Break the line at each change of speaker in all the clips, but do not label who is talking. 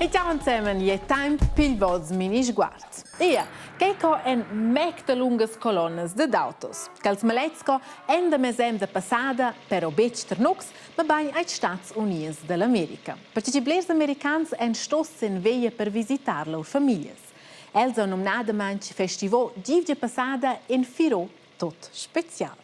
E ciao ensemen, je temp pil vos mini sguard. Ia, quei co en mec da lungas colonnas dad autos. Quels malets co en da mesem da passada, però betg ter nux, ma bain ai Stats Unies dell'America. Perche che blers americans en stos sen veia per visitar lur famiglias. Els han numnadamain festivo gievgia passada in firo tot special.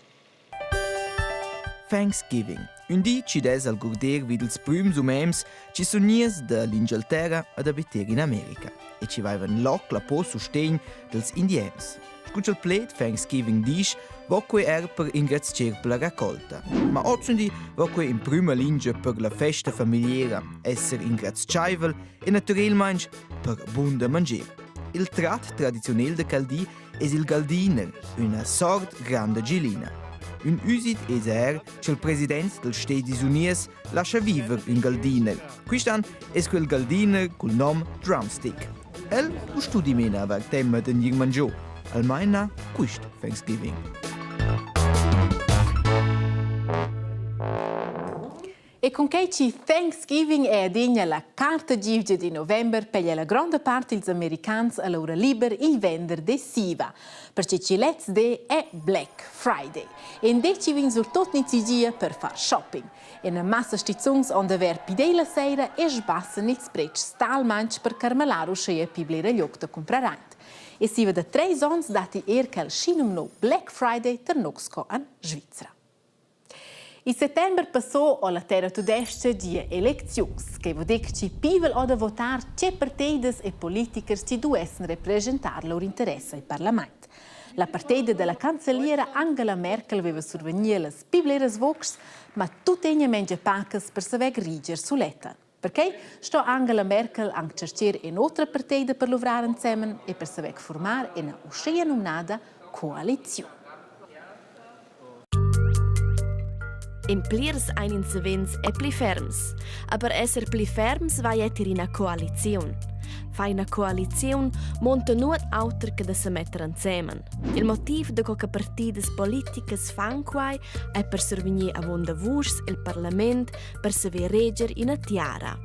Thanksgiving. Ün di chi'd es al gurder vi dals prüms umens chi sun gnies da l'Ingialterra ad abiter in America e chi vaivan loc la po sustegn dals indians. Scu cha'l pled Thanksgiving disch, vo que eir per ingrazcher per la raccolta. Ma ozündi vo que in prüma lingia per la festa familiera, esser ingrazchaivel e natürelmaing per bun da manger. Il trat tradiziunel da quel di es il galdiner, üna sort granda gilina. Ün üsit es eir cha'l president dals Stedis Unies lascha viver ün galdiner. Quist an es quel galdiner cul nom Drumstick. El ho studi mena avair temma da gnir mangio, almain na quist Thanksgiving.
E cun quei chi Thanksgiving è adegna la carta gievgia di november peglia la gronda part ils americans allura liber il venderdi siva, perche chi lez di è Black Friday. In di chi vegn surtut nizzegia per far shopping. Ina massa stizuns on d'haver pidei la seira e sbassan ils pretschs talmaintg per carmalar uscheia pi blera gliout da cumprar aint. E siva da treis onns datti er quel schinumno Black Friday tar nus co an Svizra. Il settember passò ho la terra tudestga gia elecziuns, che vul dir chi pivel ho da votar che partidas e politikers chi duessan represchentar lur interess al parlamaint. La partida da la cancelliera Angela Merkel veva survegniu las pli bleras vuschs, ma tuttegna mengia pacas per saver riger suletta. Perquei sto Angela Merkel anc tschercher in'otra partida per luvrar ensemen e per saver formar ina uschia numnada coaliziun.
In plirs ein ins savens e pli ferms. Aber esser pli ferms vai è tier ina coaliziun. Fai ina coaliziun monta nuot auter che da semetter ensemen. Il motiv da co che partidas politicas fan quai è per survegnir avonda vuschs el parlament per saver reger ina tiara.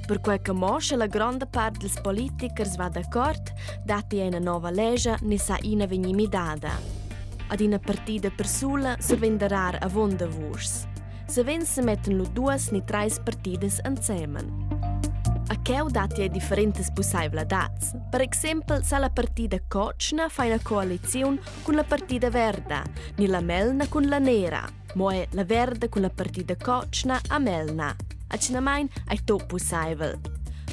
Perquai che mo sche la gronda part dils politichers va d'accord, datti ina nova lescha ne sa ina vegnir midada. Ad ina partida persula survegn darar avonda vuschs. Savens se metten lu duas ni treis partidas ensemen. A cheu datti ei differentas pusseivladads. Per exempel sa la partida cotschna fa ina coaliziun cun la partida verda, ni la melna cun la nera. Mo è la verda cun la partida cotschna a melna. Atgnamain ei tot pusseivel.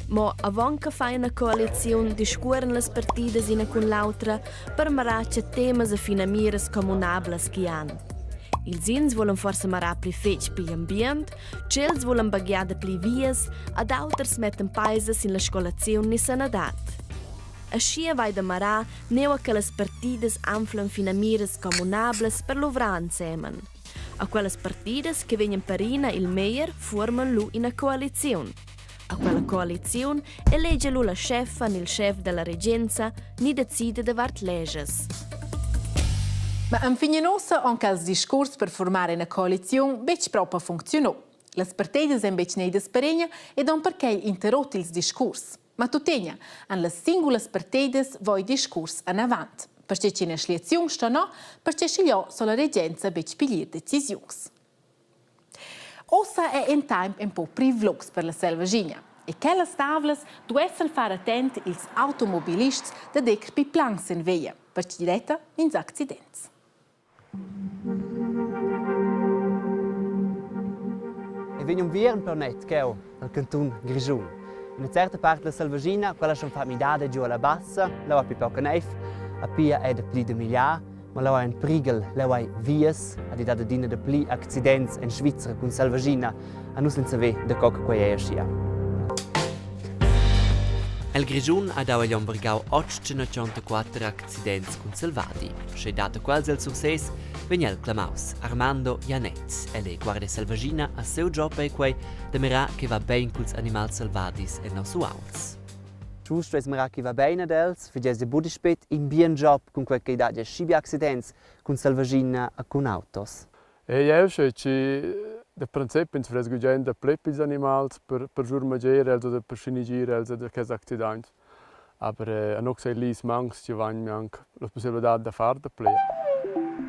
Mo avon che far ina coaliziun discuoran las partidas ina cun l'autra per marar che temas e finamiras communablas che han. Ils ins volan forsa marar pli fetg pigl ambient, tschels volan baghiar dapli vias, ad auters mettan peisa sin la scolaziun ni sanadad. Aschia vai da marar neua che las partidas anflan finamiras communablas per luvrar ensemen. A quellas partidas che vegnan perina il meglier fuorman lu ina coaliziun. A quella coaliziun elegia lu la scheffa ni il schef dalla regenza ni decida davart legias.
Ma enfin ussa han quels discurs per formar ina coaliziun betg propa funcziunà. Las partidas èn betg neidas peregna ed han perquai interrot ils discurs. Ma tuttegna han las singulas partidas voi discurs anavant. Perche ch'ina schliaziun sto no, perche schigliò so la regenza betg piglier decisiuns. Ossa è in temp un po privlus per la selvaschina e quellas tavlas duessan far attent ils automobilists da dir pi plan sin via, per chi detta ins accidents.
E vegn unviern planet cheu el cantun Grischun. Ina certa part della selvaschina, quella schon fa midada giu alla bassa, leu ha pli pauca neiv, a pia è da pli da migliar, ma leu ha in prighel, leu hai vias, ad i dat adina dapli accidents en Svizra cun selvaschina, a nus senza saver da co che quei ei aschia.
El Grischun ha dau igl onn 884 accidents cun selvadi. Sche dat da quels el Sursés, vegn el clamaus Armando Janett. El ei guardia selvaschina a seu job ei quei da mirar che va bein culs animals selvadis en nos uauls.
Giusto es mirar chi va bein ad els, figess buca spet in bien job cun quei ch'ei dat schi bia accidents cun selvaschina e cun autos.
E jeu sche chi Da princip ins fress gugent dapli pils animals per per schurmegiar els oder per schinigir els da quests accidents. Aber a nus ei lis mancs chi vain gnanc la pussebladad da far dapli.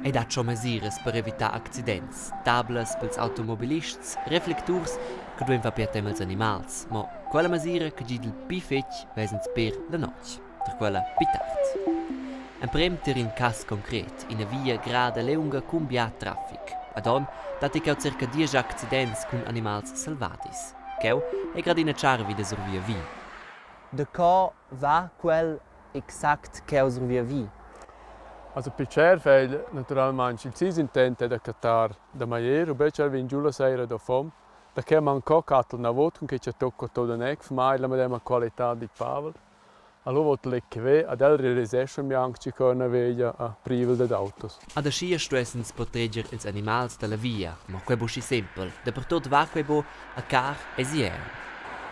Ei dat schon mesiras per evitar accidents, tablas pils automobilists, reflecturs che duein far pia tema als animals, mo quella mesira che gida il pli fetg ves'ins per la notg, ter quella pli tard. Emprem tier in cass concret, ina via grada liunga cun bia traffic. Ad onn dat ei cheu circa diesch accidents cun animals selvadis. Cheu ei grad ina tscharvi da survir vi.
Da co va quel exact ch'eu survia vi?
Also pil tschierv ei naturalmein il sis intent è da cattar da maglier u betg el vegn giu la sera da fom. Da che mancò cattel navot cun che cha tocca tot en egl mai la medema qualità dil pavel. Allura vot el che ve ad el realisescha gnanc chi co üna veglia a privel dad autos.
Ad aschia stuessens proteger ils animals dalla via, ma quei buc schi sempel. Dapertut va quei buc a car esi era.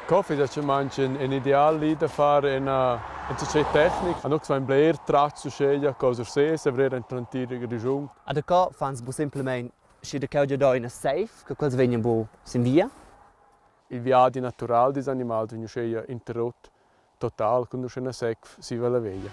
Coffee da che manchen in ideal lì da far ina enzatgei tecnic. A nus vain bler tratgs uscheia cosa ses avrir en l'entir Grischun.
A da co fans bu semplamein schi da cheu già do ina safe, che quels vegnan bu sin via?
Il viadi natural dils animals vegn uscheia interrot total cun uschè sec siva la veglia.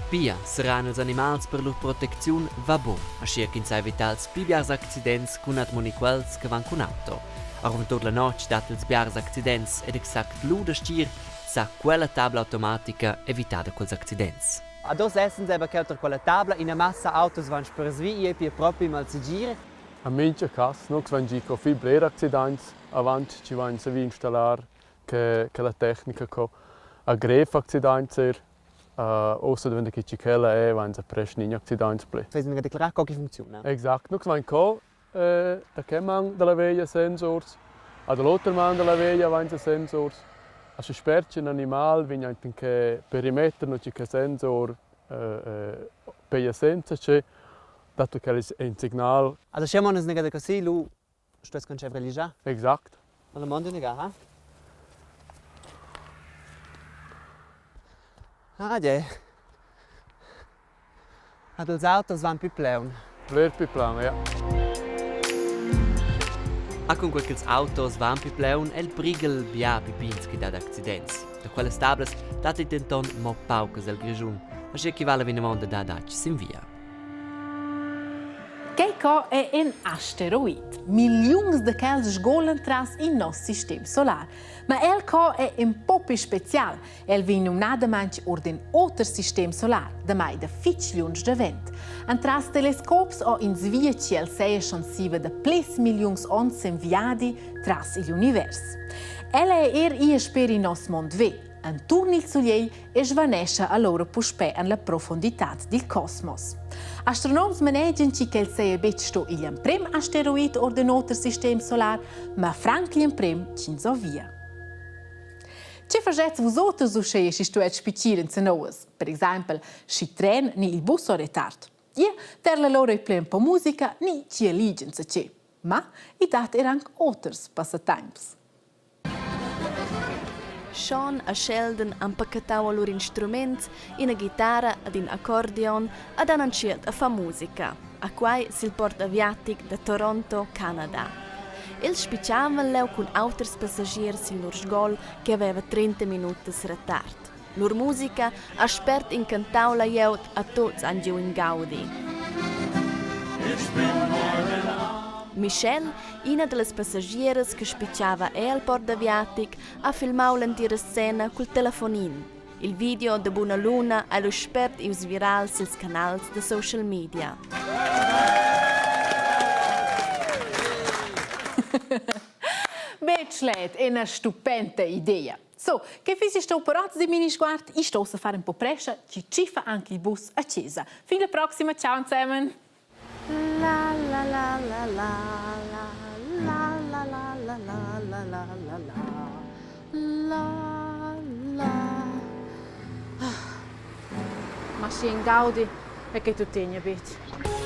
Pia seran ils animals per lur protecziun va bun, aschia ch'ins sa evitar ils pli biars accidents cun admonir quels che van cun auto. Avon tut la notg dat ils biars accidents ed exact lu da stgir sa quella tabla automatica evitar da quels accidents.
Ad oz essens aber cheu ter quella tabla, ina massa autos van sper vi e pia propi malsegir.
A mincha cas nus vain gi co fich bler accidaints avant chi vain savü installar che, che la tecnica co a grev accidaints eir. Ussa daventa che chi quella è, vainsa prest gnün accidaints pli.
Fais mica declarar co che funcziuna.
Exact. Nus vain co da che man dalla veglia sensors, a da l'oter man dalla veglia vainsa sensors. A schi spert ch'ün animal vegn aint in che perimeter, nu chi che sensor peia senza che, dato ch'el es ün signal.
Also sche mon es nega così, lu stuess concevere ligià.
Exact.
Ma la mondo nega, ha? Ah, je. Ad els autos van più pleun.
Bler più plan, ja.
A cunquei ch'ils autos van pli plaun el prighel bia pli pigns che dat accidents. Da quellas tablas dat ei denton mo paucas el Grischun, aschia ch'i vala vinavon da dar adatg sin via.
Quei co è in asteroid. Milliuns da quels sgolan tras il noss sistem solar. Ma el co è un po più special. El vegn numnadamain or d'in oter sistem solar, damai da fitg lunsch davent. Entras telescops ho ins via ch'el seia schon siva da plis milliuns onns en viadi tras igl univers. Ella è er ia sper il noss mond ve, enturn il sulegl e svanescha allora puspè en la profunditad dil cosmos. Astronoms manegian chi ch'el seia betg sto igl emprem asteroid or d'in oter sistem solar, ma franc gl'emprem ch'ins ho via. Che fagets vus oters uschè schi stuets spitgir enzenouas? Per exaimpel, schi tren ni il bus ho retard. Ie, ter la lora ei plen po musica ni chi eligen sa che. Ma i dat er anc oters passatemps.
Sean e Sheldon han pacchetau lur instruments, ina ghitara ed in accordeon ed han entschiet a far musica. A quai sil port aviatic da Toronto, Canada. Els spitgavan leu cun auters passagiers sin lur sgol che haveva 30 minutas retard. Lur musica ha spert incantau la glieud a tuts han giu in gaudi. Michelle, ina dallas passagieras che spitgava era al port aviatic, ha filmau l'entira scena cul telefonin. Il video da Buna Luna ha lu spert ius viral sils canals da social media.
Betg let, ina stupenta idea. So, che fissi sto per oz di Minisguard? Ich sto fare un po' prescia, ci ci fa anche il bus a Cesa. Fin la prossima, ciao insieme!
La la la la la la la la la la la la la la la la la
Ma schi in gaudi è che tuttegna betg.